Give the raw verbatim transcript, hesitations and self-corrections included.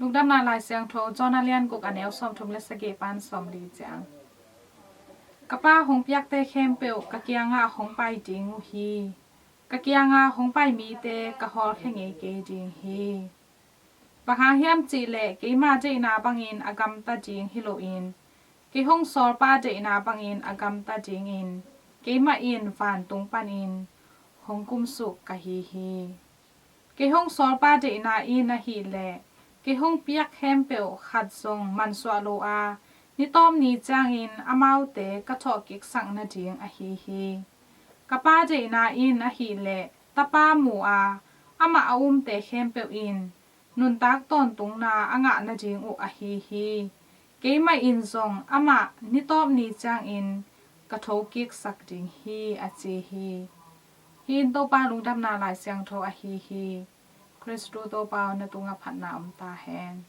Lungdamna Lai Siangtho, John a lian guk, a neu sawmthum le sagih pan sawmli ciang. Ka Pa hong piakte khempeuh ka kiangah hong pai ding uh hi. Ka kiangah hong pai mite ka hawlkhia ngei kei ding hi. Bang hang hiam cih leh keima deihna bangin a gamta ding hi loin, kei hong sawlpa deihna bangin a gamta dingin keimah in vantung panin hong kumsuk ka hi hi. Kei hong sawlpa deihna in ahih leh kei hong piak khempeuh khat zong mansuah lo a, ni tawp ni ciangin amaute ka thawhkiksak nading ahi hi. Ka Pa deihna in ahih leh Tapa mu a, amah a umte khempeuh in nuntak tawntungna a ngah nading uh ahi hi. Keimah in zong amah ni tawp ni ciangin ka thokiksak ding hi, a ci hi. Hih in Topa Lungdamna Lai Siangtho ahi hi. Khristu Topa aw, na tungah phatna om ta hen.